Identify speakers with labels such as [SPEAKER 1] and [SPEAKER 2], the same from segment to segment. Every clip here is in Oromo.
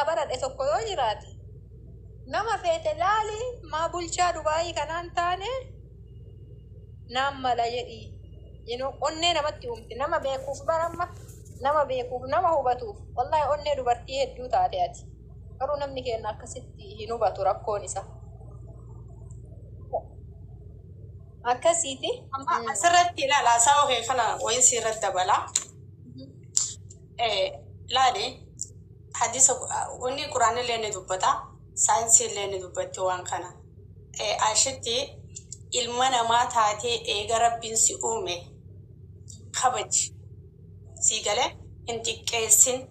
[SPEAKER 1] Baradhe tokko yoo jiraate, nama feete laali, maa bulchaa Dubaayii kanaan taane naan mala jedhii. Onnee namatti uumti. Nama beekuuf baramma, nama beekuuf, nama hubatuuf, wallahi onnee dubartii hedduu taate ati. Garuu namni keenya akkasitti hin hubatu, rakkoon isa. Akkasiiti.
[SPEAKER 2] Amma asirratti ilaala, haasawaa kee kana wayin irratti dabala. Laali, hadiisa wanni quraanillee ni dubbata, saayinsii illee ni dubbatti waan kana. Ashitti ilma namaa taatee eega Rabbiin si uume kabaji. Sii galee, hin xiqqeessin.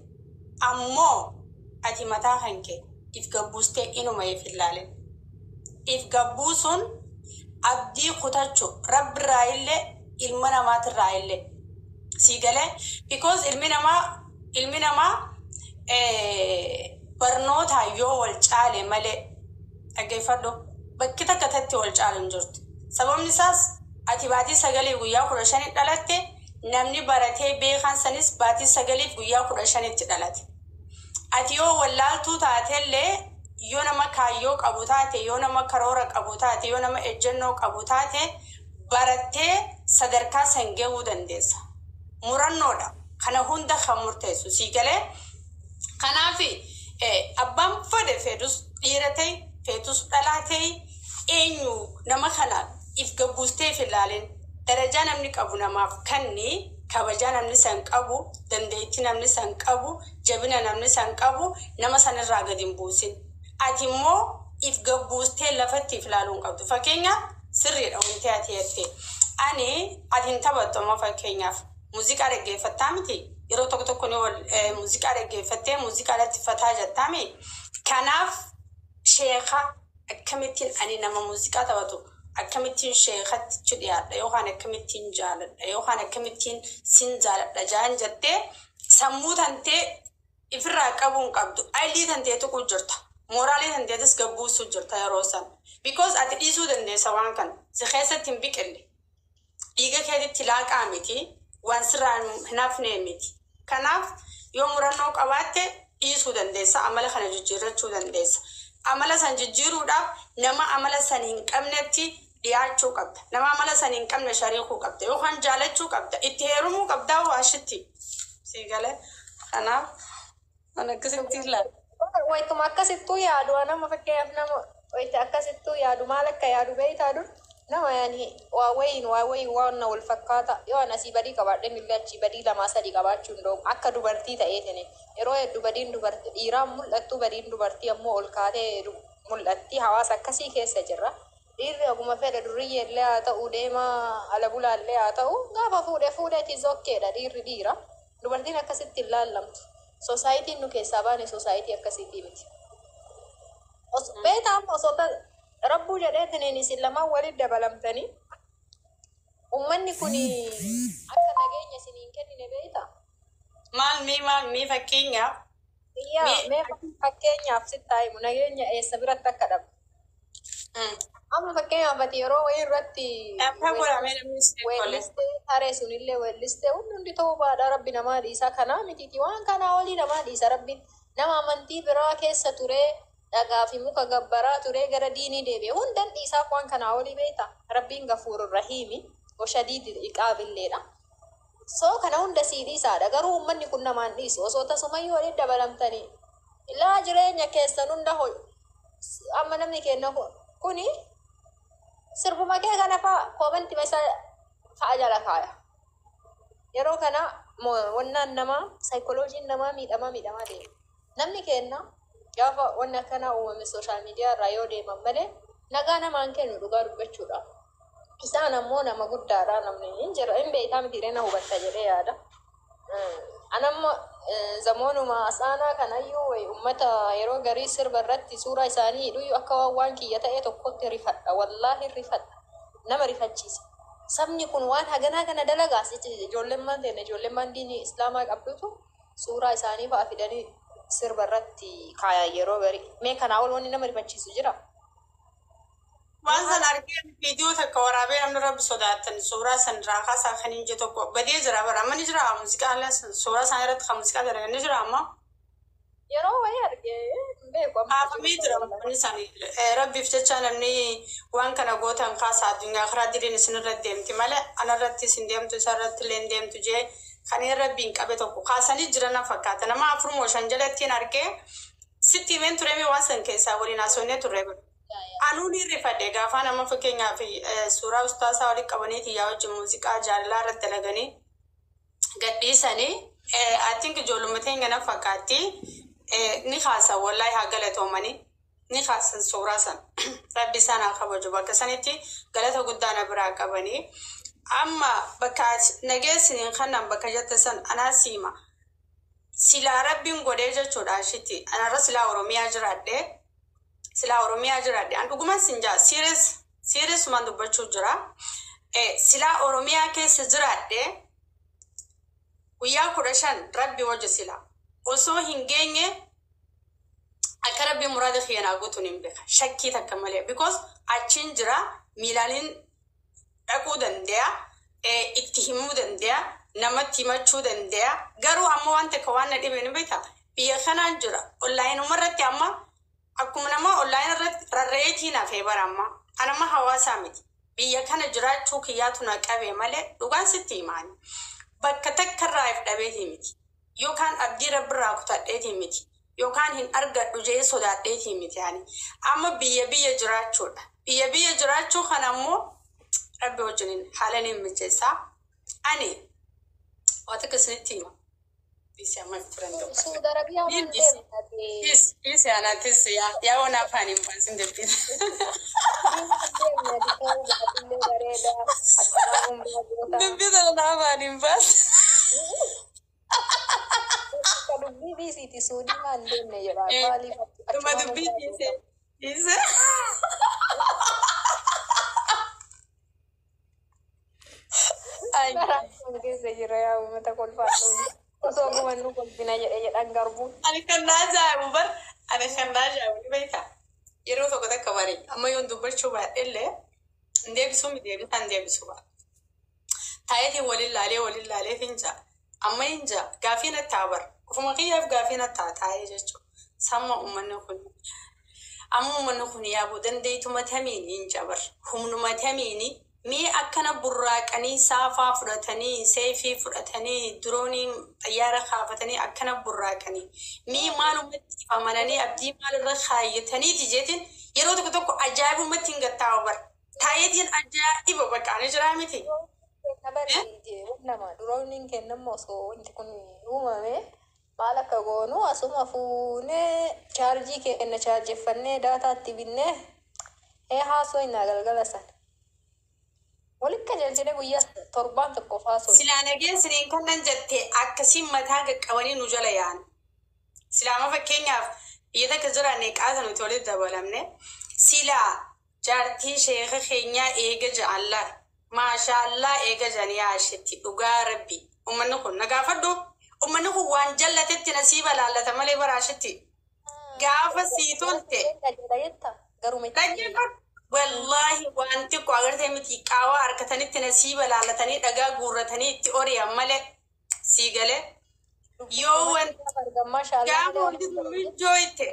[SPEAKER 2] Ammoo ati mataa kan kee if gabbuustee inuma if ilaalin. If gabbuusuun abdii kutachuu Rabbirraa illee, ilma namaatirraa illee. Sii galee, because ilmi namaa barnootaan yoo wal caale malee, dhaggeeffadhu, bakki takka tatti wal caalu hin jirtu. Sababni isaas ati baatii 9 guyyaa 15 dhalatte, namni baratee beekan sanis baatii 9 guyyaa 15tti dhalate. Ati yoo wallaaltuu taatellee, yoo nama kaayyoo qabu taate, yoo nama karoora qabu taate, yoo nama ejjennoo qabu taate, barattee sadarkaa san gahuu dandeessa. Murannoodha. Kana hunda kan murteessu, sii galee? Kanaaf abbaan fedhe feetus dhiira ta'e, feetus dhalaa ta'e, eenyu nama kana if gabbuustee if ilaalin. Darajaa namni qabu namaaf kanni, kabajaa namni san qabu, dandeettii namni san qabu, jabina namni san qabu nama sanirraa gadi hin buusin. Ati immoo if gabbuustee lafatti if ilaaluu hin qabdu. Fakkeenyaaf, sirriidha wanti ati jette. Ani ati hin taphattu, amma fakkeenyaaf muuziqaa dhaggeeffattaa miti? Yeroo tokko tokko ni wal muuziqaa dhaggeeffattee muuziqaa irratti fataa jettaami. Kanaaf sheeka akkamittiin, ani nama muuziqaa taphatu akkamittiin sheekatti dhiyaadha yookaan akkamittiin jaaladha yookaan akkamittiin sin jaaladha jaan jettee sammuu tantee ifirraa qabuu hin qabdu. Aylii tantee tuquu jirta. Mooraalii tanteetis gabbuusuu jirta yeroo san. Because ati dhiisuu dandeessa waan kana. Si keessatti hin biqille. Dhiiga keetitti laaqaa miti. Waan sirraa hin hafnee miti. Kanaaf yoo murannoo qabaatte dhiisuu dandeessa. Amala kana jijjiirrachuu dandeessa. Amala san jijjiiruudhaaf nama amala san hin qabnetti dhiyaachuu qabda. Nama amala san hin qabne shariikuu qabda. Yookaan jaalachuu qabda. Itti heerumuu qabdaa waashitti. Sii galee? Kanaaf kan akkasitti ilaala.
[SPEAKER 1] Wayituma akkasittuu yaadu, nama fakkeenyaaf nama wayita akkasittuu yaadu, maal akka yaadu beektaa? Dur nama yaani waa wayiin waan na wal fakkaata, yoo an asii badii qabaadhe millee achii badii lamaa sadii qabaachuu hin danda'u. Akka dubartii ta'eetini yeroo hedduu badiin dubartii dhiiraan mul'attu, badiin dubartii ammoo ol kaatee mul'atti. Hawaasa akkasii keessa jirra. Dhiirri oguma fedhe durriyyee illee haa ta'u, deemaa ala bulaallee haa ta'u, gaafa fuudhe fuudheeti zokkeedha. Dhiirri dhiira. Dubartiin akkasitti hin laallamtu. Societyn nu keessaa baane society akkasiitii miti. Beektaa, amma osoo rabbuu jedheetiniin isin lamaan walitti dabalamtanii, ummanni kun akka nageenya isiniin kennine beektaa?
[SPEAKER 2] Maal mii, maal mii, fakkeenyaaf?
[SPEAKER 1] Iyyaa, mee fakkeenyaaf sitti haa himu nageenya eessa biratti akka dhabu. Amma fakkeenyaaf ati yeroo wayii irratti
[SPEAKER 2] Dhaabbii godhamee namni si tole.
[SPEAKER 1] weellistee, taree sunillee weellistee, hundi hundi ta'uu baadhaa, Rabbi namaa dhiisa. Kanaa mitiiti, waan kanaa olii namaa dhiisa Rabbi. Nama amantii biraa keessa turee, dhagaa fi muka gabbaraa turee, gara diinii deebi'e hundan dhiisaaf waan kanaa olii, beekta. Rabbiin gafuurur rahiimi washadiidi iqaabilleedha. So kana hunda sii dhiisaadha. Garuu uummanni kun namaan dhiisu. Osoo tasumayyuu walitti dabalamtanii laa jireenya keessan hunda amma namni kenna kuni sirbuma kee kana fa'a comment isa fa'a jala kaaya. Yeroo kana wannaan namaa, saayikolojiin namaa miidhamaa miidhamaa deema. Namni kenna gaafa wanni akkanaa uumame social media irraa yoo deeman malee nagaa namaan kennu, dhugaa dubbachuudhaaf. Isaan ammoo nama guddaadha, namni hin jira, hin beektaa miti, na hubatta jedhee yaada. Anamma zamoonuma asaanaa kanayyuu wayi ummata yeroo garii sirba irratti suuraa isaanii hidhuyyuu akka waan kiyya ta'e tokkotti rifadha. Wallaahi rifadha. Nama rifachiisa. Sabni kun waan haganaa kana dalagaas ijoolleen maan ta'e, ijoolleen maan diinii islaamaa qabdutu suuraa isaanii fa'a fidanii sirba irratti kaayan yeroo garii. Mee kanaa ol wanni nama rifachiisu jira?
[SPEAKER 2] Waan san argee viidiyoo takka waraabee, namni Rabbi sodaatan suuraa san irraa kaasaa kan hin jiru tokko badee jira bara. Amma ni jira muuziqaa suuraa isaan irratti kan muuziqaa dalagan ni jira amma.
[SPEAKER 1] Yeroo wayii arge hin beeku amma.
[SPEAKER 2] Kaafamee jira wanni isaanii. Rabbiif jecha namni waan kana gootan kaasa, addunyaa karaa diriin isinirra deemti malee anarratti isin deemtu, isarratti illee hin deemtu jee kan rabbiin qabe tokko kaasanii jiran na fakkaata. Nama afur moo shan jalattiin argee sitti himeen turee, waan san keessaa waliin haasofnee turre. Anuu ni rifadhe gaafa nama fakkeenyaaf suuraa ustaasaa walitti qabanii yaa wajjin muuziqaa jaalalaa irratti dalaganii gadhiisanii. I think ijoolluma teenya na fakkaatti, ni kaasan. Wallaahi haa galatoomanii, ni kaasan suuraa san. Rabbi isaan haa kabaju, bakka sanitti galata guddaa na biraa qabanii. Amma bakka nageessiniin kanaan bakka jette san anaa siima. Silaa Rabbiin godhee jechuudha ashitti anarra silaa Oromiyaa jiraadhe, silaa Oromiyaa jiraadhe, an dhuguman sin jaa, serious seriousuma dubbachuu jira. Silaa Oromiyaa keessa jiraadhe, guyyaa 15 Rabbi wajji sila osoo hin geenye akka Rabbi muraada kiyyanaa guutuun hin beeka shakkii takka malee, because achiin jira, miilaaniin dhaquu danda'a, itti himuu danda'a, namatti himachuu danda'a. Garuu amma waan takka waan na dhibe ni beekta, biyya kanaan jira, onlineuma irratti amma akkuma nama online irratti rarra'eetiin hafee bara amma anama hawaasaa miti. Biyya kana jiraachuu kiyyaatu na qabe malee, dhugaan sitti himaani, bakka takka irraa if dhabeetii miti, yookaan abdii Rabbirraa kutadheetii miti, yookaan hin argadhu jee sodaadheetii miti. Ani amma biyya biyya jiraachuudha. Biyya biyya jiraachuu kana ammoo Rabbi wajjiniin haala ni mijeessaa. Ani waa takka isinitti hima. Dhiisi, amma turan dubbadha.
[SPEAKER 1] Suudi Arabiyaa maal deemte?
[SPEAKER 2] Dhiisi, dhiisi, anaatis yaa waan afaan hin baasin dubbiin.
[SPEAKER 1] Deemne ta'uu baatullee bareeda. Akkanaa umraa goota.
[SPEAKER 2] Dubbii sana afaan hin baasin.
[SPEAKER 1] Akka dubbii dhiisiiti, Suudii maal deemne jedha. Maaliif
[SPEAKER 2] Dhuma
[SPEAKER 1] achumaan
[SPEAKER 2] dubbii
[SPEAKER 1] umraa
[SPEAKER 2] dhiise.
[SPEAKER 1] goota?
[SPEAKER 2] Dhiise. Ay.
[SPEAKER 1] Karaa kun keessa jira, yaa uummata kolfaa dhufu. Osoo gubannu kolfina jedhe jedhan garbuun.
[SPEAKER 2] Ani kan na ajaa'ibu bar, ani kan na ajaa'ibu ni beektaa? Yeroo tokko takka bare amma yoon dubbachuu baadhe illee hin deebisuu mi deebisaan deebisuu baadhe. Taayetiin waliin laalee waliin laalee hin jaa. Amma hin jaa gaafii nattaa bar. Ofuma kiyyaaf gaafii nattaa taa'ee jechuudha. Samma uummanni kun. Amma uummanni kun yaabuu dandeetuma tamiin hin jabar. Humnuma tamiini mee akkana burraaqanii, saafaa fudhatanii, seefii fudhatanii, diroonii xayyaara kaafatanii akkana burraaqanii. Mee maalumatti amananii, abdii maalirra kaayyataniiti jeetiin yeroo tokko tokko ajaa'ibumatti hin gattaa'u bar. Taayetiin ajaa'iba bakka ani jiraa miti.
[SPEAKER 1] Nama drooniin kennamu osoo wanti kun uumame maal akka goonu asuma fuunee chaarjii kenna, chaarjeffannee, daataatti binnee haasoo innaa galgala sana. Walitti qajeelchine guyyaa torbaan tokkoof haasoo.
[SPEAKER 2] Silaa nageessiniin kannan jette akkasiin mataa qaqqabanii nu jala yaa'an. Silaama fakkeenyaaf biyya takka jiraanne qaata nuti walitti dabalamne silaa jaartii sheeka keenyaa eega ja'an, maashaallaa eega ja'an yaashetti. Dhugaa Rabbi, ummanni kun na gaafadhu, ummanni kun waan jallatetti nasiiba laallata malee baraashetti gaafa sii tolte.
[SPEAKER 1] Garuma.
[SPEAKER 2] Dhaggeeffadhu. Wallaahi waan xiqqoo agartee miti, qaawaa harkatanitti nasiiba laallatanii dhagaa guurratanii itti ori'an malee, sii galee yoo gaafa wanti sun mijooyte,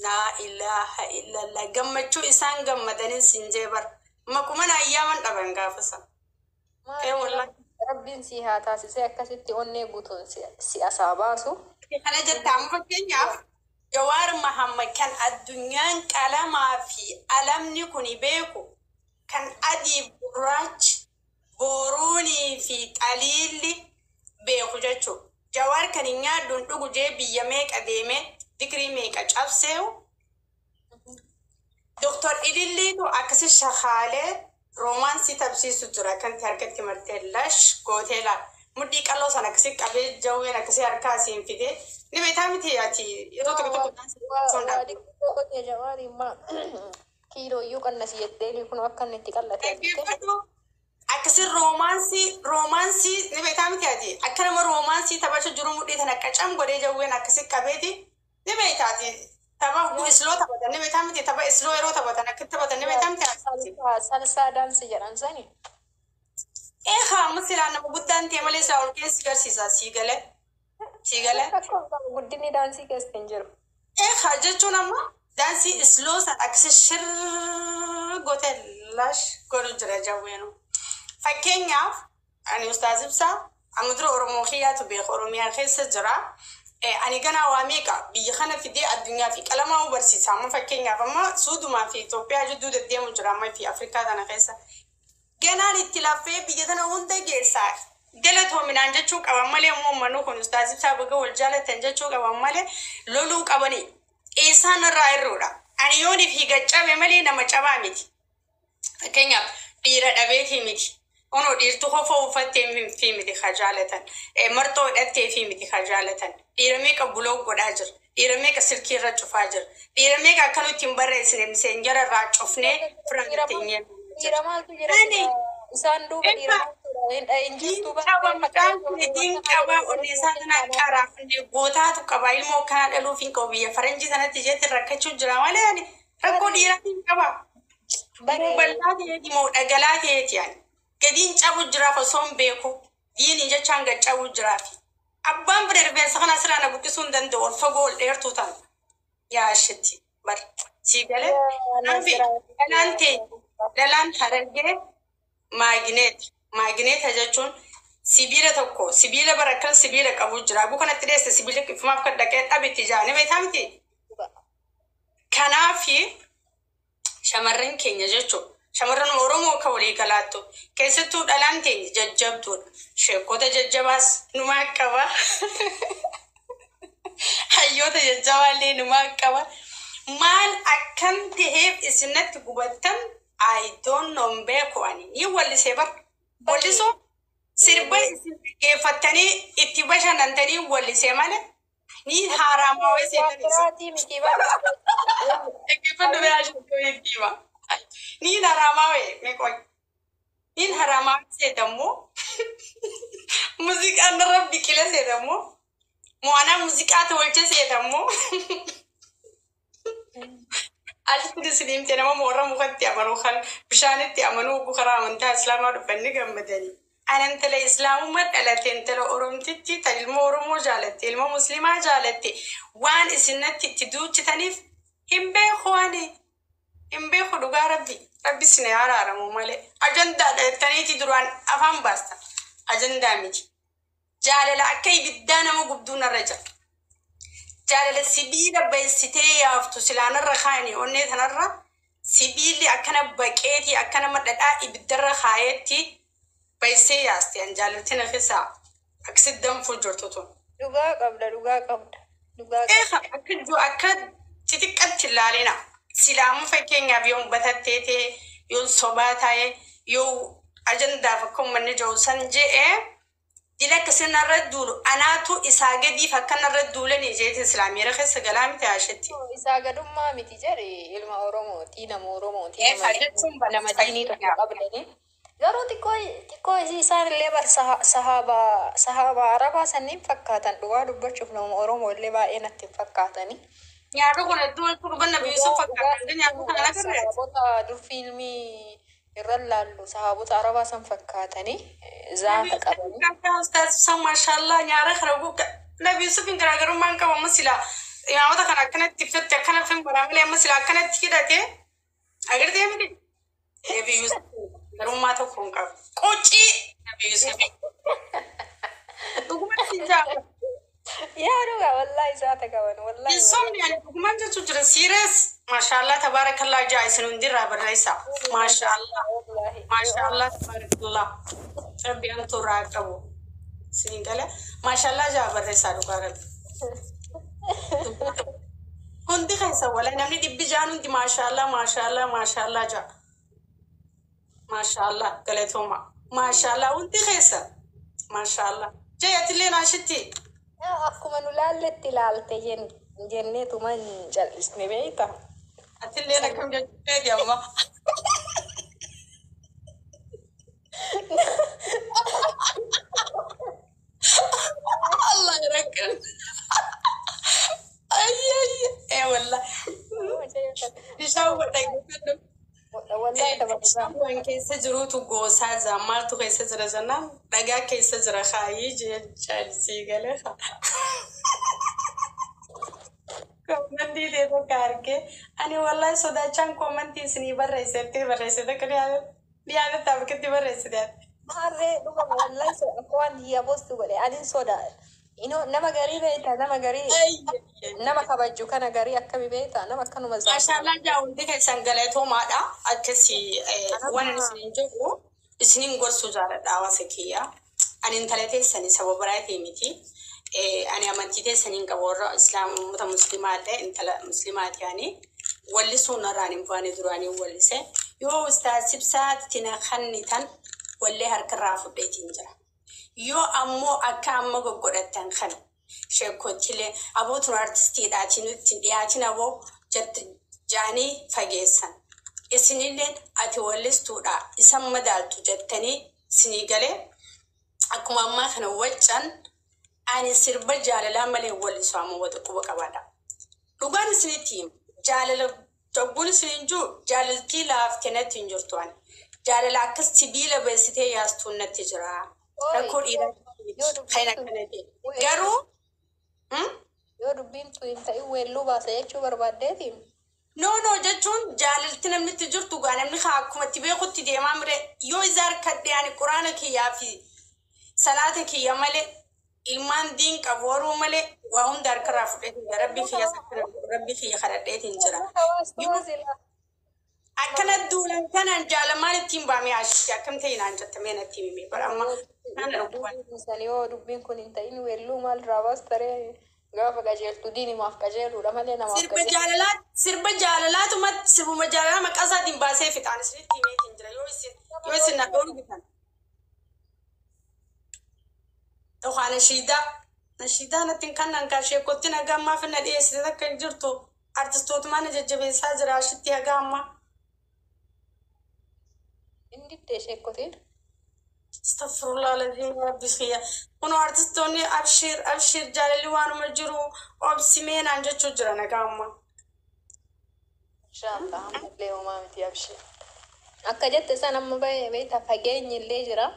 [SPEAKER 2] laa ilaaha illallah, gammachuu isaan gammadanii sin jee bar maquman ayyaaman dhaban gaafa san. Ee wallaahi.
[SPEAKER 1] Rabbiin si haa taasisee akkasitti onnee guutuun si asaa baasu.
[SPEAKER 2] Kana jette, amma fakkeenyaaf Jawaar Mahammad kan addunyaan qalamaa fi alamni kun beeku, kan adii gurraachi boruunii fi xaliilli beeku jechuudha. Jawaar kan hin nyaadhu hin dhugu jee biyya meeqa deemee digirii meeqa cabseewu. Doktor Ililliitu akkasi shakaalee romance tapsiisu jira, kan harkatti martee lash gootee laal. Mudhii qal'oo sana akkasi qabee jawween akkasii harkaa asiin fidee ni beektaa miti ati yeroo tokko tokko
[SPEAKER 1] Waa xiqqoo Jawaar immoo kiiloo iyyuu qannasi jettee kun akka inni itti qallate argite.
[SPEAKER 2] Dhaggeeffadhu. Akkasi romance romance ni beektaa miti ati, akka nama romance taphachuu jiru mudhii tana qacam godhee jawween akkasi qabeeti ni beektaa ati, tapha slow taphatan ni beektaa miti, tapha slow yeroo taphatan akka taphatan ni beektaa miti ati.
[SPEAKER 1] Salsa dance jedhan sani.
[SPEAKER 2] Eegaa amma silaa nama guddaan ta'e malee isaa ol keessa garsiisa, sii galee. Si galee?
[SPEAKER 1] Rakkoo qabu guddinni daansii keessa hin jiru.
[SPEAKER 2] Eegaa jechuun ammoo daansii isloo san akkasi shirr gootee lash godhu jira jawweenu. Fakkeenyaaf ani Ustaaz Ibsaa amma dura Oromoo kiyyaatu beeku Oromiyaa keessa jira. Ani ganaa waa meeqa biyya kana fidee addunyaa fi qalamaa barsiisa. Amma fakkeenyaaf amma Suudumaa fi Itoophiyaa jidduu deddeemu jira amma fi Afrikaa kana keessa. Ganaan itti laffee biyya tana hunda geessaa. Galatoominaan jechuu qaban malee immoo uummanni kun Ustaaz Ibsaa baga wal jaalatan jechuu qaban malee loluu qabani. Isaan irraa irruudha. Ani yoon fi gaccabe malee nama cabaa miti. Fakkeenyaaf dhiira dhabeetii miti. Onoo dhiirtu kofa uffattee fi miti ka jaalatan. Marxoo hidhattee fi miti ka jaalatan. Dhiira meeqa buloo godhaa jira. Dhiira meeqa silkii irra cufaa jira. Dhiira meeqa akka nuti hin barreessine miseenjara irraa cufnee firaan ittiin
[SPEAKER 1] Dhiira maaltu jira?
[SPEAKER 2] Ani
[SPEAKER 1] Isaan duuba dhiira maaltu jira? Hin jirtu
[SPEAKER 2] qaba maqaan kun qaba onneessaa kanaa qaraaf gootaatu qaba ilmoo akkanaa dhaluuf hin qabu biyya faranjii sanatti jeetti rakkachuu jira malee ani rakkoo dhiiraa hin qaba. Moo bal'aa ta'eeti moo dhagalaa ta'eeti ani gadiin cabu jiraaf osoo hin beeku diiniin jechaan gad cabu jiraafi. Abbaan bira rifeensa kana asirraa na buqqisuu hin danda'u ol fagoo ol dheertuu tana. Yaa ashitti bar sii galee dhalaan ta'e dhalaan harargee maagineet maagineeta jechuun sibiila tokko sibiila bara akkan sibiila qabu jira aguu kanatti dheesse sibiila ifumaaf kan dhaqee dhabetti jaani beektaa miti. Kanaafi shamarran keenya jechuun shamarran Oromoo akka walii galaattu keessattuu dhalaan teenya jajjabduudha. Sheekota jajjabaas numaa qaba. Hayyoota jajjabaallee numaa qaba. Maal akkam ta'eef isinatti gubattan I don't know hin beeku ani ni wallisee bar wallisoo sirba isin dhaggeeffattanii itti bashannantanii wallisee malee ni haaraamaa wayii seetan isin.
[SPEAKER 1] Biraatii miti bara.
[SPEAKER 2] Dhaggeeffadhu biraa shakka wayiitti Niin haraamaa wayii meeqoy. Niin haraamaa seetammoo muuziqaan irra biqila seetammoo mo'anaa muuziqaa tolche seetammoo Alatti isiniimte nama moorra mukatti amanuu kan bishaanitti amanuu oguu karaa amantaa islaamaa dhufanni gammadanii. Ana intala islaamummaa dhalate intala oromtitti tan ilma oromoo jaalatte ilma muslimaa jaalatte waan isinatti itti duuchitaniif hin beeku ani. Hin beeku dhugaa rabbi. Rabbi isin araaramu malee. Ajandaadha jettaniiti duraan afaan baastan. Ajandaa miti. Jaalala akka ibiddaa nama gubduu narra jira. Jaalala sibiila baysitee yaaftu silaanarra kaani onnee tanarra sibiilli akkana baqeetii akkana madhadhaa ibiddarra kaayetti baysee yaaste an jaalalti na keessaa akkasitti danfuu jirtu tun.
[SPEAKER 1] Dhugaa qabda dhugaa qabda dhugaa qabda.
[SPEAKER 2] Eegaa akka jiru akka xixiqqatti ilaalina. Silaamu fakkeenyaaf yoo batattee ta'e yoo sobaa ta'e yoo ajandaaf akka uummanni jiru san je'ee dila akkasii narra duulu anaatu isaa gadiif akka narra duulanii jeetiin islaamiira keessa galaa miti ashetti.
[SPEAKER 1] Isaa gadummaa miti jedhe ilma Oromooti nama Oromooti
[SPEAKER 2] Eegaa jechuun
[SPEAKER 1] nama diinii tokko qabdani. Garuu xiqqoo xiqqoo isii isaan illee bar sahaabaa sahaabaa arabaa sanniin fakkaatan dhugaa dubbachuuf nama Oromoo illee baay'ee natti hin fakkaatani.
[SPEAKER 2] Nyaarri kun iddoo walitti dhufan nabi Yusuf fakkaatan nyaarri kana agarre.
[SPEAKER 1] Sahaabota dur fiilmii irra laallu sahaabota arabaa san fakkaatanii zaata qabanii.
[SPEAKER 2] Ustaaz maashaallah nyaara kana guuka nabi Yusuf hin garaagarummaa hin qabu amma silaa imaamota kana akkanatti ibsatti akkana fin godhaa malee amma silaa akkanatti hidhate agartee miti. Nabi Yusuf garummaa tokko hin qabu. Qoccii nabi Yusuf. Dhugumatti hin jaalladhu.
[SPEAKER 1] Yaa dhugaa wallaahi zaata qaban wallaahi.
[SPEAKER 2] Insomni ani dhugumaan jechuun jira serious maashaallah tabaarakallah jaa isin hundirraa barreessa maashaallah.
[SPEAKER 1] Wallaahi.
[SPEAKER 2] Maashaallah tabarakallah. Rabbi amtuu irraa haa qabu. Isiniin gala. Maashaallah jaa barreessaa dhugaa rabbi. Hundi keessa wala namni dhibbi jaan hundi maashaallah maashaallah maashaallah jaa. Maashaallah galatooma. Maashaallah hundi keessa. Maashaallah. Jee atillee naashitti.
[SPEAKER 1] Yaa akkuma nu laalletti ilaalte jenneetuma hin cal'isne beektaa?
[SPEAKER 2] Atillee akkam jechuudha amma. Allah yarakkan. Ayy ayy. Eh wallah. Bishaan wadhaa
[SPEAKER 1] Wallaahi tabarraa.
[SPEAKER 2] Bishaan keessa jirutu goosaa jira. Maaltu keessa jira jennaan dhagaa keessa jira kaayii jee jaallisii galee haa. Koomantii ta'e tokko argee ani wallahi sodaachaan koomantii isinii barreessettee barreessite akka dhiyaatatta harkatti barreessite.
[SPEAKER 1] Maarree dhugama wallahi akka waan hiyya boostu godhe anin soda. Inoo nama garii beekta, nama garii nama kabaju kana garii akkami beekta, nama akkanuma zaatu.
[SPEAKER 2] Maashaallah, jaa hundi keessan galatoomaadha. Akkasii waan ani isiniin jedhu isiniin gorsuu jaaladha hawaasa kiyya. Ani intala teessanii saba biraatii miti. Ani amantii teessaniin qaba, warra islaam uummata musliimaa illee intala musliimaati ani. Wallisuun narraan hin baane, duraanii wallise. Yoo ustaas ibsaatti na kannitan wallee harkarraa fudheetiin jira. Yoo ammoo akka amma goggodhattan kana sheekottilee aboo tun artistiidhaatiin nutti dhiyaatin aboo jaanii fageessan. Isinillee ati wallistuudha isan madaaltu jettanii isinii galee akkuma ammaa kana waccan ani sirba jaalalaa malee wallisu amma wata quba qabaadha. Dhugaan isinitti himu, jaalala jogguun isiniin jiru jaalaltii laaftee natti hin jirtu ani. Jaalala akkas sibiila beessitee yaastuun natti jira. Rakkoo dhiiraa
[SPEAKER 1] Yoo
[SPEAKER 2] kan
[SPEAKER 1] dubbiin
[SPEAKER 2] akkana ta'e. Garuu
[SPEAKER 1] Yoo dubbiin tun hin ta'in weelluu baasa jechuu barbaaddeeti.
[SPEAKER 2] No, jechuun jaalalti namni itti jirtu gaa namni haa akkuma itti beekutti deemaa mire. Yoo isa harkadhe ani quraana kiyyaa fi salaata kiyya malee, ilmaan diin qabu horuu malee, waa hunda harkarraa fudheetiin jira. Rabbi kiyya rabbi kiyya kadhadheetiin jira.
[SPEAKER 1] Hawaastuu sila.
[SPEAKER 2] Akkana duulan kanaan jaalamaan ittiin baamee ashitti akkam ta'e naan jettamee natti himime bara amma kana dhukkuban.
[SPEAKER 1] Dubbiin yoo dubbiin kun hin ta'in weelluu maal irraa baas taree, gaafa qajeeltu diinimaaf qajeeluudha malee namaaf
[SPEAKER 2] Sirba
[SPEAKER 1] qajeelu.
[SPEAKER 2] jaalalaa, sirba jaalalaatuma, sirbuma jaalalaa maqaa isaatiin baasee fixaan isinitti himeetiin jira yoo isin na dhoorgitan. Yookaan nashiidaa. Nashiidaa natti hin kannan kaa sheekotti nagaa ammaa finna dhiyeessite takka hin jirtu. Artistootumaan na jajjabeessaa jira ashitti hagaa ammaa.
[SPEAKER 1] Inni diddee sheekotiin.
[SPEAKER 2] Astaghfirullah alazim, rabbi kiyya. Kunoo artistoonni abshir abshir jaalalli waanuma jiru obsimee naan jechuu jira nagaa ammaa.
[SPEAKER 1] Inshallah, ammallee homaa miti, abshir. Akka jette san amma bahee beektaa, fageenyi illee jira.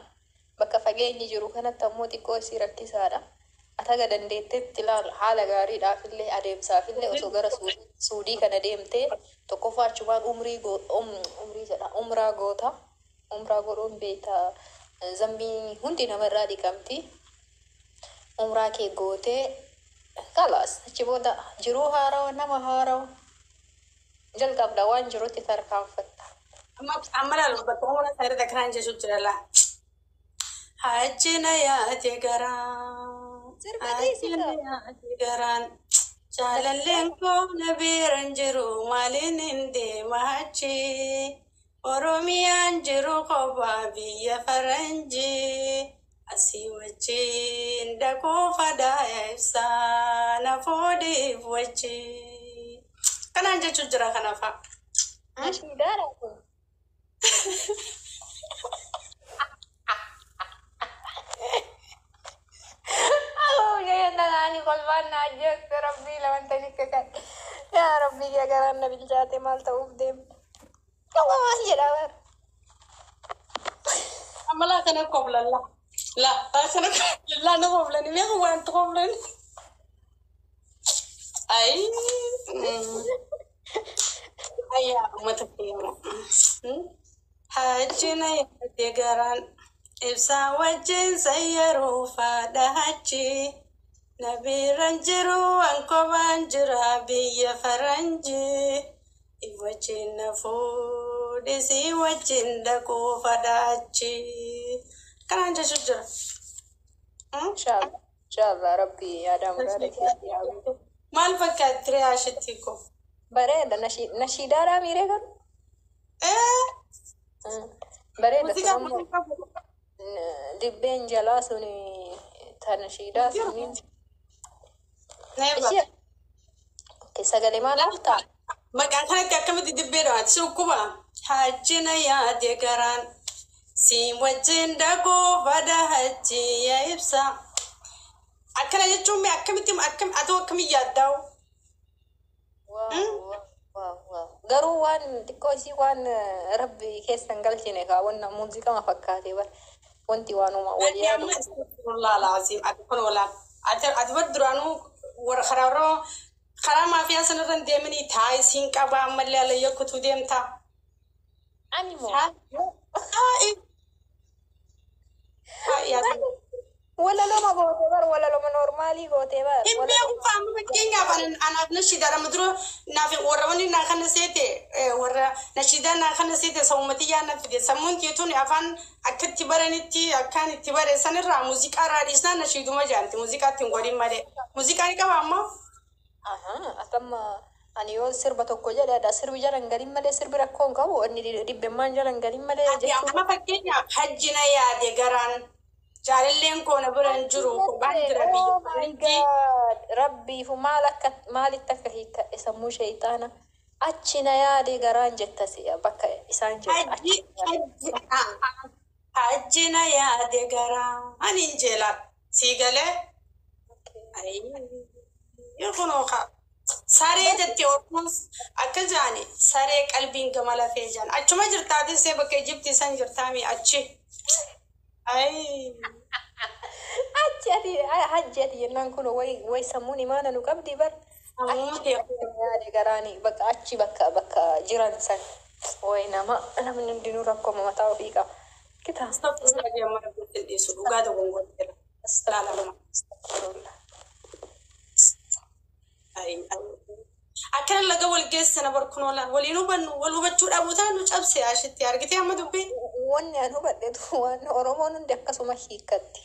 [SPEAKER 1] Bakka fageenyi jiru kanatti ammoo xiqqoo isii rakkisaadha. Ati haga dandeettetti ilaal, haala gaariidhaaf illee adeemsaaf illee osoo gara Suudii kana deemtee tokkoffaa achumaan umrii umrii jedha umraa goota. Umraa godhuun beektaa zambii hundi namarraa dhiqamti. Umraa kee gootee kalaas achi booda jiruu haarawa nama haarawa jalqabda, waan jirutti tarkaanfatta.
[SPEAKER 2] Amma amma laalu bakka humna isaa irra kanaan jechuu jira laa. Hajjina yaate garaan.
[SPEAKER 1] Sirba
[SPEAKER 2] Hajjina
[SPEAKER 1] dhiisita.
[SPEAKER 2] yaate garaan. Jaalalleen koo na biiran jiru maaliin hin deema achi. Oromiyaan jiru kophaa biyya faranjii. Asii wajjin dhaquu fadaa ibsaa na fuudhiif wajji. Kanaan jechuu jira kana fa'a.
[SPEAKER 1] Nashiidaadha kun. Ani kolfaan na ajjeeste, rabbii lamantanii kakan. Yaa rabbii yaa garaan na bilchaate, maal ta'uuf deema. Dhuguma maal jedhaa bara.
[SPEAKER 2] Amma laa kana koblalla. La kana koblalla na koblani meeqa waan koblani. Ay. Ayyaa uummata fayyadamu. Hajjina yaadde garaan ibsaa wajjin sayyaruu faadha hachi. Nabiiran jiru an kophaan jira biyya faranjii. Wajjin na fuudhisii wajjin dhaquu fadha achi. Kanaan jechuun jira.
[SPEAKER 1] Inshallah. Inshallah, rabbii yaada muraada keetti haa guutu.
[SPEAKER 2] Maal fakkaatti ree ashitti ko?
[SPEAKER 1] Bareeda, nashiidaadhaa miiree garuu. Bareeda.
[SPEAKER 2] Muuziqaa
[SPEAKER 1] sun ammoo
[SPEAKER 2] muuziqaa qabu.
[SPEAKER 1] Dibbeen jalaa suni ta nashiidaa suni.
[SPEAKER 2] Never.
[SPEAKER 1] Ishee okay, sagalee maal haftaa?
[SPEAKER 2] Maqaan kanatti akkamitti dibbee dhawaati? Si dhukkuba. Hajjina yaade garaan. Si wajjin dhaquu fadha hajji yaa ibsa. Akkana jechuun mee akkamitti akkam atoo akkamiin yaaddaa'u?
[SPEAKER 1] Waaw. Garuu waan xiqqoo isii waan rabbi keessan galchine kaa wanna muuziqama fakkaate bara. Wanti waanuma wal
[SPEAKER 2] Ani
[SPEAKER 1] yaadu.
[SPEAKER 2] amma astaghfirullah alazim. Ati kun walaan. Ati ati bar duraanuu warra karaaroo Karaa maafiyaa sanarra hin deeminii taa'i siin qabaa ammallee alayya kutuu deemtaa.
[SPEAKER 1] Ani moo?
[SPEAKER 2] Taa'i. Taa'i yaa.
[SPEAKER 1] Walaloma gootee bar, walaloma normaalii gootee bar.
[SPEAKER 2] Hin beeku qaama fakkeenyaaf anaaf nashiidaadha amma dura naaf warra wanni naa kana seete warra nashiidaa naa kana seete sammumati yaa na fide sammuun tiituun afaan akka itti baranitti akkaan itti bare sanirraa muuziqaa irraa dhiisnaa nashiiduma jaanti muuziqaa ittiin godhin malee muuziqaa ni qaba ammoo.
[SPEAKER 1] Ahaa, akkamma ani yoo sirba tokko jedhe adha sirbi jala hin galin malee sirbi rakkoo hin qabu inni dhibbemmaan jala hin galin malee
[SPEAKER 2] Ati
[SPEAKER 1] jechuun.
[SPEAKER 2] amma fakkeenyaaf hajjina yaade garaan jaalalleen koo na bira hin jiru kophaan jira biyya
[SPEAKER 1] Oh my
[SPEAKER 2] faranjii.
[SPEAKER 1] God, rabbiifu maal akka maalitti akka hiikkadhe sammuu sheeyxaana achi na yaade garaan jetta si'a bakka isaan jiran
[SPEAKER 2] Hajji
[SPEAKER 1] achi.
[SPEAKER 2] hajji hajjina yaade garaan ani hin jeelaan sii galee. Kunoo kaa saree jettee Oromoon akka jaani saree qalbiin gama lafee jaan achuma jirtaatis see bakka Ijiptii san jirtaami achi. Ayi.
[SPEAKER 1] Achi ati hajji ati jennaan kun way way sammuun imaana nu qabdi bar.
[SPEAKER 2] Sammuu
[SPEAKER 1] Achi
[SPEAKER 2] ta'e.
[SPEAKER 1] yaade garaani bakka achi bakka bakka jiran san way nama namni hundinuu rakkoo mataa ofii qaba. Kita.
[SPEAKER 2] Astagfirullah jedhama rabbitti dhiisu dhugaa dogongorteera.
[SPEAKER 1] Astagfirullah.
[SPEAKER 2] Laalama.
[SPEAKER 1] Astagfirullah.
[SPEAKER 2] Akkana laga wal geessina barkunoo laal waliin hubannu wal hubachuu dhabuu ta'a nu cabse ashitti argitee amma dubbii.
[SPEAKER 1] Wanni an hubadhetu waan Oromoon hundi akkasuma hiikkatti.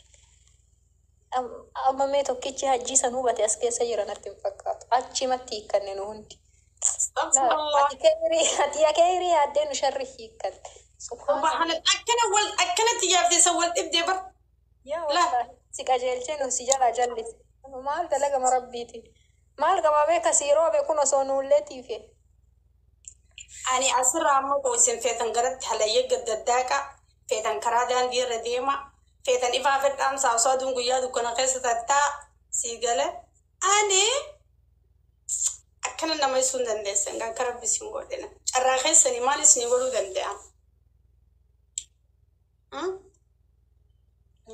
[SPEAKER 1] Amma mee tokkichi hajjii san hubate as keessa jira natti hin fakkaatu. Achimatti hiikkanne nu hundi.
[SPEAKER 2] Astagfirullah.
[SPEAKER 1] Ati keerii ati keerii yaaddee nu sharri hiikkatte. Subhaanallah.
[SPEAKER 2] Subhaana akkana wal akkanatti yaaftee san wal dhibdee bar.
[SPEAKER 1] Yaa
[SPEAKER 2] Laal.
[SPEAKER 1] wallaahi si qajeelchee nu si jalaa jallise. Maal dalagama rabbiiti. Maal qabaa beeka roobe kun osoo nuullee tiife.
[SPEAKER 2] Ani asirraa amma koo isin feetan garatti halayya gaddadaaqa feetan karaa daandii irra deema feetan ifaa fedhaamsaa osoo aduun guyyaa dukkana keessa tattaa sii gale ani akkana nama ibsuu hin dandeessan kan akka rabbi isin godhina carraa keessanii maal isinii godhuu danda'an.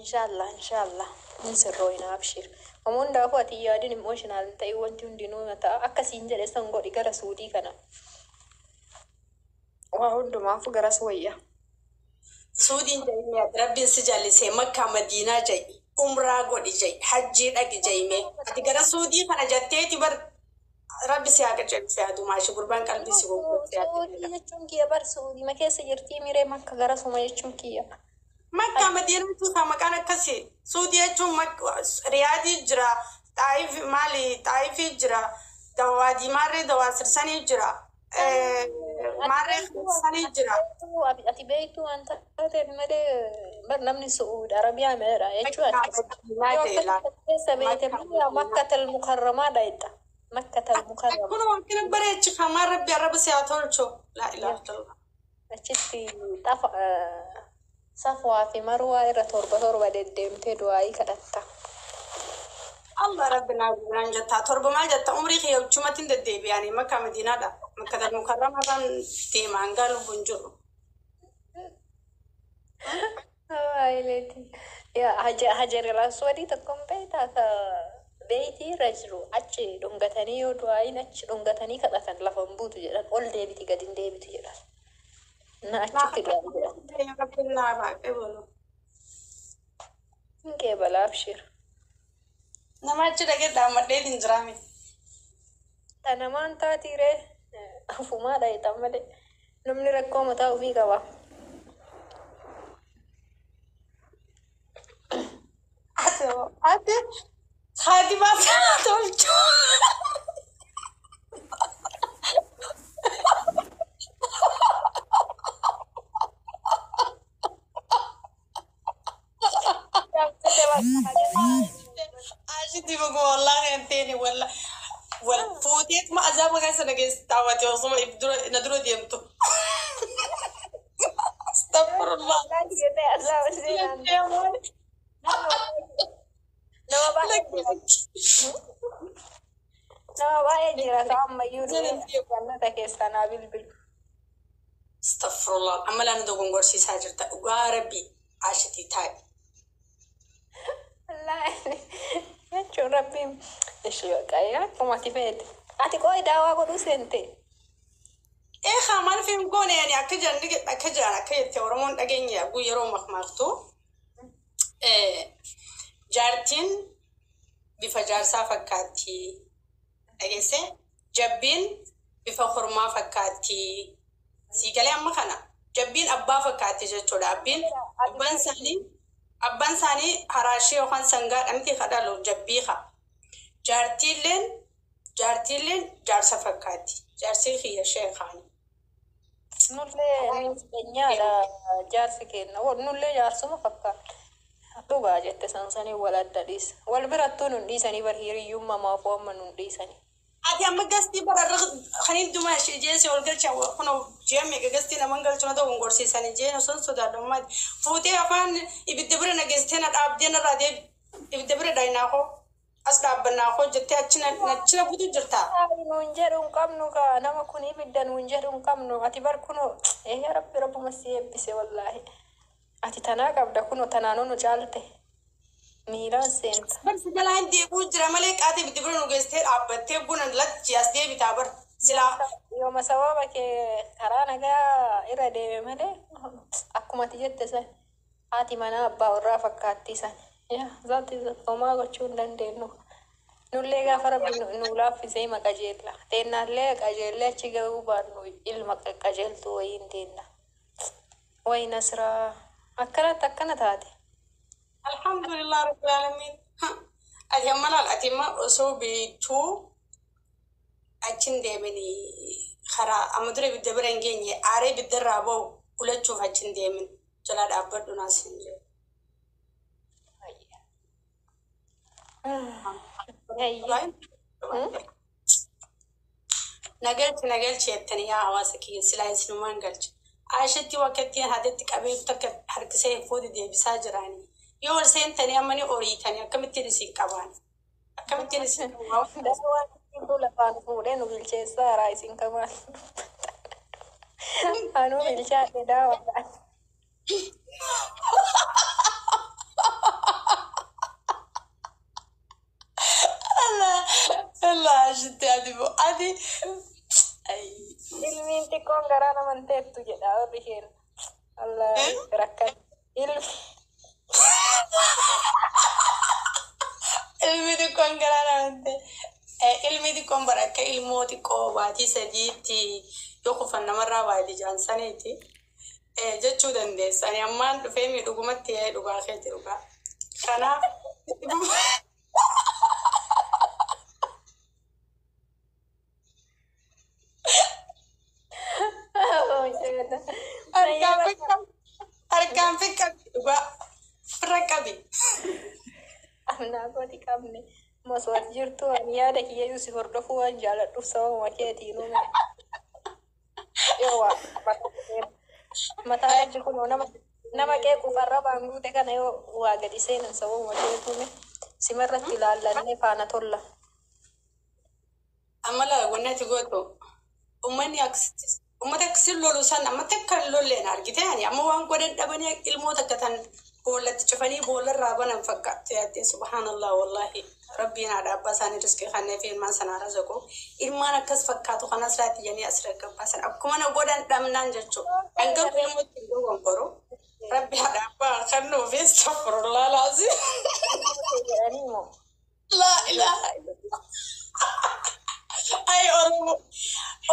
[SPEAKER 1] Inshallah inshallah hin sirrooyina abshir. Amma hundaafuu ati yaadin emotional hin ta'in wanti hundinuu mataa akkasiin jedhe san godhi gara suudii kana. Waa hundumaafuu garas wayya.
[SPEAKER 2] Suudiin jedhee rabbiin si jallisee makkaa madiinaa jedhi umraa godhi jedhi hajjii dhaqi jedhime ati gara suudii kana jetteeti bar rabbi si haa qajeelchu yaadumaa ishee gurbaan qalbii si gurgurte
[SPEAKER 1] Suudii jechuun kiyya bar suudii ma keessa jirtii miree makka garasuma jechuun kiyya.
[SPEAKER 2] Makkaa madiinaa jechuun maqaan akkasii suudii jechuun riyaadii jira xaayif maali xaayifii jira dawaa diimaarree dawaa sirsanii jira maarree sanii jira.
[SPEAKER 1] Ati beektuu waan taateef malee bar namni Su'uud Arabiyaa meedha jechuudha.
[SPEAKER 2] Makkaa
[SPEAKER 1] Yoo
[SPEAKER 2] madiinaa ta'e laata.
[SPEAKER 1] akkasitti keessa beekte malee Makkatal Mukarramaadha jetta. Makkatal Mukarrama.
[SPEAKER 2] Kun waan kana bareechi kamaa rabbi arraba si haa tolchu. Laa ilaaha illallah.
[SPEAKER 1] Achitti xafa safwaa fi marwaa irra torba torba deddeemtee du'aayii kadhatta.
[SPEAKER 2] Allah rabbi naa guuraan jettaa torba maal jetta umrii kiyya uchumatti hin deddeebi'anii makka madiinaadha. Makkatal mukarramaadhaan deema hangaa lubbuun jiru.
[SPEAKER 1] Waayileeti. Yaa hajar aswadii tokkoon beektaa ka beeytii irra jiru achi dhungatanii yoo du'aayiin achi dhungatanii kadhatan lafa hin buutu jedhan ol deebiti gadi hin deebitu jedhan. Na achitti du'aa jedhan.
[SPEAKER 2] Rabbi naa baaqee bolu.
[SPEAKER 1] Hin qeebala abshir.
[SPEAKER 2] Nama achi dhaqee dhaammadhee hin jiraame.
[SPEAKER 1] Tanamaan taatiiree afumaa dhayitan malee namni rakkoo mataa ofii qaba.
[SPEAKER 2] Ati haati baasaa tolchu. Ashitti bugu wallahi hin teeni walla wal fuuteetuma azaaba keessa na keessa taawwate osuma na dura deemtu. Astagfirullah.
[SPEAKER 1] Nama baay'ee jira. Nama baay'ee jira ka ammayyuu du'ee jannata keessaa naa bilbilu.
[SPEAKER 2] Astagfirullah. Amma laana dogongorsiisaa jirta. Dhugaa rabbi ashitti taa'i.
[SPEAKER 1] Wallaahi jechuun rabbiin ishee waaqayyo akkuma ati feete. Ati qooyi daawaa godhuu seente.
[SPEAKER 2] Eegaa maal fi goone yani akka jiran akka jiran akka jette Oromoon dhageenya guu yeroo makmaaktu jaartiin bifa jaarsaa fakkaatti dhageesse, jabbiin bifa kormaa fakkaatti, siigalee amma kana jabbiin abbaa fakkaatti jechuudha. Abbiin abbaan isaanii haraashii yookaan sangaa dhamti kadhalu jabbii haa. Jaartiilleen jaarsa fakkaatti. Jaarsi kiyya sheekaani.
[SPEAKER 1] Nullee nyaadha jaarsi kenna. Nullee jaarsuma fakkaata. Dhugaa jette sansanii wal adda dhiisa. Wal birattuu nun dhiisanii bar hiriyyummaa maafuu amma nun dhiisanii.
[SPEAKER 2] Ati amma gastii bara kanin duma ishee jeese ol galcha kun ji'a meeqa gastii naman galchu na ta'u gorsiisanii jeen osoo hin sodaadhu. Fuutee afaan ibidda bira na geessitee na dhaabdee narraa deebi ibidda bira daayinaa koo as dhaabbannaa koo jettee achi na butu jirta.
[SPEAKER 1] Nuun jedhu hin qabnu kaa nama kun ibidda nuun jedhu hin qabnu. Ati bar kunoo yaa rabbi rabbuma si eebbise wallaahi. Ati tanaa qabda kunoo tanaanuu nu caalte. Miilaan seenta.
[SPEAKER 2] Barsi jalaan deebi'uu jira malee qaata ibidda bira nu geessitee dhaabbattee buna latti as deebitaa bar silaa.
[SPEAKER 1] Yooma sababa kee karaa nagaa irra deeme malee akkuma ati jette san haati manaa abbaa warraa fakkaattii san. Yaa zaati homaa gochuu hin dandeenyu. Nullee gaafa rabbi nu laaffisee ma qajeella. Teennaallee qajeellee achi gahuu baannu ilma qajeeltuu wayii hin teenna. Wayi Nasraa akkanatti akkana taate.
[SPEAKER 2] Alhamdulillah rabbil alamin. Ati amma laal, ati amma osoo beektuu achin deemini karaa amma dura ibidda bira hin geenye aaree ibidda irraa bahu ulachuuf achin deemin jalaa dhaabbadhu naas hin jedhu. Nagalchi nagalchi jettanii yaa hawaasa kiyya silaa isinumaan galchi. Aishetti wakkattiin haadatti qabee takka harkisee fuudhi deebisaa jiraanii. Yoo ol seentanii amma ni oriitanii akkamittiin isin qabaan? Akkamittiin isin qabaan?
[SPEAKER 1] Dawaan lafaan fuudhee nu bilcheessaa haaraa isin kamaan. Anuu bilchaadhe daawaadhaan.
[SPEAKER 2] Allah Allah Aishetti ati ati.
[SPEAKER 1] Ilmiin xiqqoon garaa naman teettu jedha warri isheen. Allah rakkan. Ilmi.
[SPEAKER 2] Ilmi xiqqoon garaa namante. Ilmi xiqqoon bara akka ilmoo xiqqoo baatii 3tti yoo kufan namarraa baay'ee jaansaniiti. Jechuu dandeessa. Ani ammaan dhufee mi dhugumatti dhugaa keeti dhugaa. Kanaaf harkaan fiqqabi dhugaa firra qabi.
[SPEAKER 1] Amnaa kooti qabne. Osoo ati jirtu ani yaada kiyyayyuu si hordofuu waan jaaladhuuf sababuma keetiin uume. Yoo waa mataa achi kunoo nama qeequuf arrabaan guute kana yoo waa gadi seenan sababuma keetuume simarratti ilaallannee faana tolla.
[SPEAKER 2] Amma laa wanni ati gootu uummanni uummata akkasiin lolu san amma takka hin lolleen argite ani amma waan godhan dhabanii ilmoo takka tan boollatti cufanii boollarraa banan fakkaatu yaaddee. Subhaanallah, wallahi rabbiin haadha abbaa isaanii riskii kannee fi ilmaan sanaa razaqu ilmaan akkas fakkaatu kanas raati jedhanii as raggabaasan akkuma na godhan dhabnaan jechuudha. Dhangaruu ilmootti hin gogongoru rabbi haadha abbaa kennuufi astaghfirullah laazim.
[SPEAKER 1] Jedhanii moo?
[SPEAKER 2] Laa ilaaha illallah. Ay Oromoo.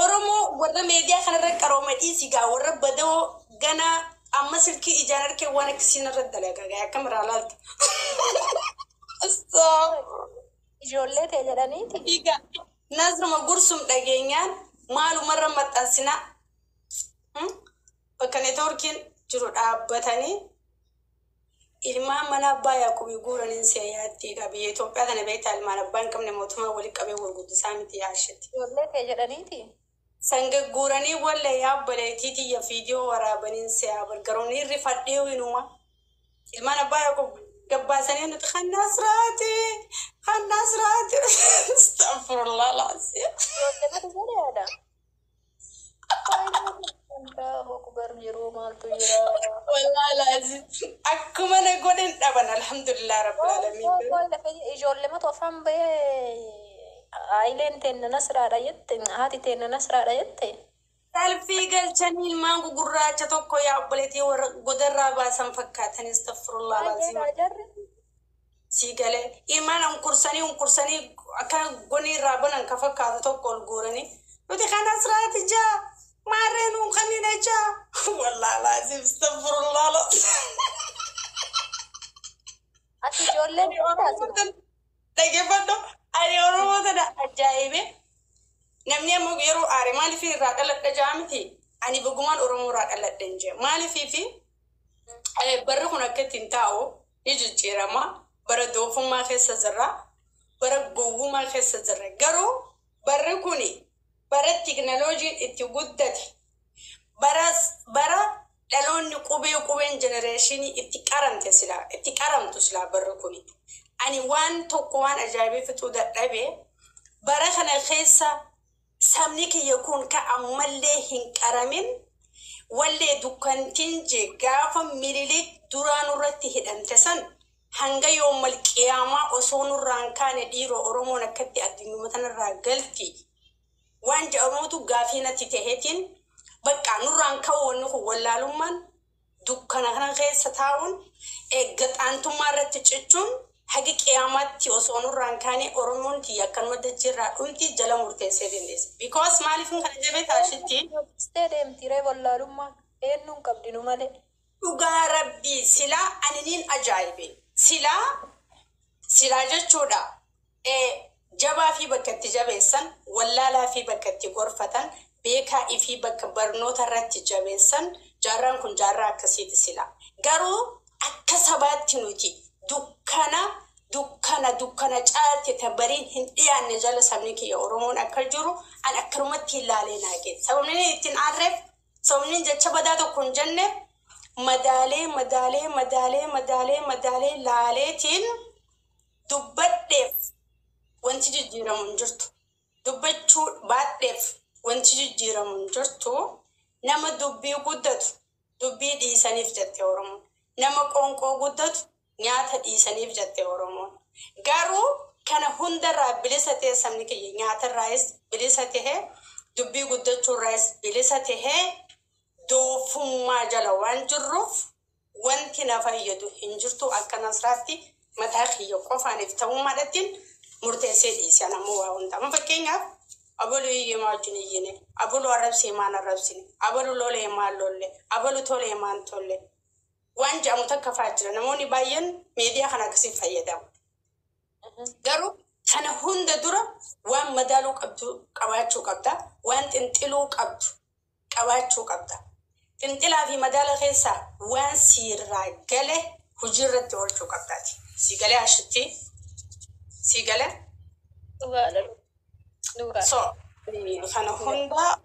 [SPEAKER 2] Oromoo warra meediyaa kanarra qarooma dhiisii gaa warra badoo gana amma silkii ijaan harkee waan akkasiin irra dalagaa gaa akkam irraa laalta.
[SPEAKER 1] Ijoollee ta'e jedhaniiti.
[SPEAKER 2] Dhiiga Nasruma gursum dhageenyaan maalumarra maxxansinaa bakka neetwoorkiin jiru dhaabbatanii ilmaan mana abbaa Yaaqubii guuraniin seeyaatti egaa biyya Itoophiyaa kana beektaa ilmaan abbaa hin qabne mootummaa walitti qabee gurguddisaa miti yaashetti.
[SPEAKER 1] Ijoollee ta'e jedhaniiti.
[SPEAKER 2] Sanga guuranii walla yaabbalee tiyya viidiyoo waraabaniin seeyaa bargaroonni rifadhee winuma. Ilmaan abbaa Yaaqub gabbaasanii nuti kan Nasraati kan Nasraati astaghfirullah laazim.
[SPEAKER 1] Ijoollee matu jedhaadha. Allahu akbar jiruu maaltu jira.
[SPEAKER 2] Wallahi laazim akkuma na godhan dhaban alhamdulillah rabbil alamin.
[SPEAKER 1] Ijoollee matu afaan bahee Aayileen teenna Nasraadha jette, haati teenna Nasraadha jette.
[SPEAKER 2] Salfii galchanii ilmaan gugurraacha tokko yaa obboleettii warra godarraa baasan fakkaatan, astaghfirullah
[SPEAKER 1] Baay'ee
[SPEAKER 2] laziim.
[SPEAKER 1] jarri.
[SPEAKER 2] Sii galee ilmaan unkursanii unkursanii akka goni irraa banan ka fakkaatu tokko ol guuranii nuti kan Nasraati jaa maarree nuun kannina jaa, wallaahi laziim, astaghfirullah laziim.
[SPEAKER 1] Ati ijoolleen
[SPEAKER 2] Ani
[SPEAKER 1] beektaa
[SPEAKER 2] Oromoo
[SPEAKER 1] sila?
[SPEAKER 2] tana dhaggeeffadhu, ani Oromoo tana ajaa'ibe. Namni ammoo yeroo aare maaliif irraa dhaladha jaa miti, ani dhugumaan Oromoo irraa dhaladha hin jee maaliifii fi barri kun akka ittiin taa'u ni jijjiirama. Bara doofummaa keessa jirra, bara gowwummaa keessa jirra. Garuu barri kun bara tiknooloojiin itti guddate, bara dhaloonni qubee qubeen generation itti qaramte silaa itti qaramtu silaa barri kun. Ani waan tokko waan ajaa'ibee fixuu dadhabe, bara kana keessa sabni kiyya kun ka ammallee hin qaramin wallee dukkantiin jee gaafa Minilik duraa nurratti hidhamte san hanga yoommal qiyaamaa osoo nurraan kaane dhiiroo Oromoon akkatti addunyuma tanarraa galti waan jedhamutu gaafii natti taheetiin bakka nurraan ka'u. Wanni kun wallaalummaan dukkana kana keessa taa'uun gaxaantummaa irratti cichuun hagi qiyaamaatti osoo nurraan kaane Oromoon tiyya akkanuma dachee dhumti jala murteessee dandeessa. Because maaliif kana jabee taashitti
[SPEAKER 1] Istee deemti ree wallaalummaan eenyuun qabdi nu malee.
[SPEAKER 2] Dhugaa rabbii silaa ani niin ajaa'ibe. Silaa jechuudha. Jabaa fi bakka itti jabeessan, wallaalaa fi bakka itti gorfatan, beekaa fi bakka barnoota irratti jabeessan, jaarraan kun jaarraa akkasiiti silaa. Garuu akka sabaatti nuti dukkana dukkana dukkana caalte ta bariin hin dhiyaanne jala sabni kiyya Oromoon akka jiru an akkanumatti ilaalee naage. Sababni inni ittiin aarreef, sababni inni jecha badaa tokko hin jenneef, madaalee madaalee madaalee madaalee madaalee laaleetiin dubbadheef wanti jijjiiramu hin jirtu. Dubbachuu baadheef wanti jijjiiramu hin jirtu. Nama dubbii guddatu dubbii dhiisaniif jette Oromoon. Nama qoonqoo guddatu nyaata dhiisaniif jette Oromoon. Garuu kana hundarraa bilisa ta'e sabni kiyya, nyaatarraayis bilisa ta'e, dubbii guddachuurraayis bilisa ta'e, doofummaa jala waan jirruuf wanti na fayyadu hin jirtu. Akka Nasraatti mataa kiyya qofaaniif ta'ummaadhattiin murteessee dhiise ammoo waa hunda. Amma fakkeenyaaf abalu hiyyee wajjin hiyyine, abalu arrabsee maan arrabsine, abalu lolee maan lolle, abalu tolee maan tolle. Waan jedhamu takka fa'aa jira. Namoonni baay'een miidiyaa kana akkasiif fayyadamu. Garuu kana hunda dura waan madaaluu qabdu qabaachuu qabda. Waan xinxiluu qabdu qabaachuu qabda. Xinxilaa fi madaala keessaa waan siirraa gale hojii irratti oolchuu qabdaati. Si galee ashitti? Si galee?
[SPEAKER 1] Dhugaadha. Dhugaadha.
[SPEAKER 2] So kana hunda